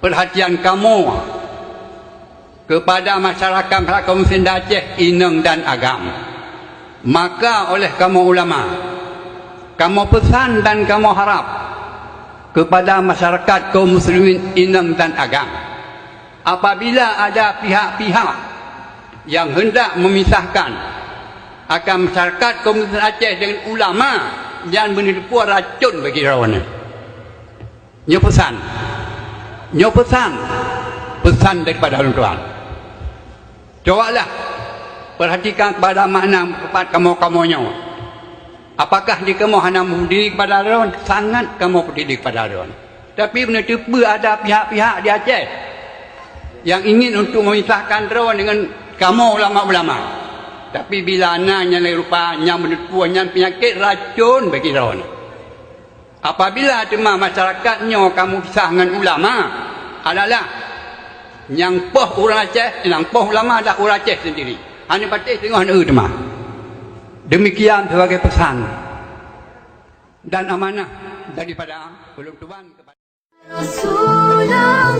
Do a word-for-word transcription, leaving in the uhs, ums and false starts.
perhatian kamoe kepada masyarakat, masyarakat muslim di Aceh, inong dan agam. Maka oleh kamoe ulama, kamoe pesan dan kamoe harap kepada masyarakat kaum muslimin inong dan agam, apabila ada pihak-pihak yang hendak memisahkan akan masyarakat kaum muslimin Aceh dengan ulama, nyan beuneuteupeu racun bagi droeneuh. Nyoe peusan. Nyoe peusan. Peusan daripada ulôn tuan. Cobalah perhatikan kepada makna teumpat kamoe-kamoe nyoe. Apakah di kamoe hana meupeduli kepada droe? Sangat kamoe peduli kepada droe. Tapi beuneuteupeu ada pihak-pihak di Aceh yang ingin untuk memisahkan droe dengan kamoe ulama-ulama. Tapi bila na nyang lagée rupa nyang beuneuteupeu, nyan peunyakét racun bagi droe. Apabila teuma masyarakat nyoe kamoe pisah ngon ulama, adalah nyang poh ureuëng Aceh, nyang poh ulama adalah ureuëng Aceh sendiri. Hana patéh singoh neu teuma. Demikian sebagai pesan dan amanah daripada ulôn tuan kepada Rasulullah.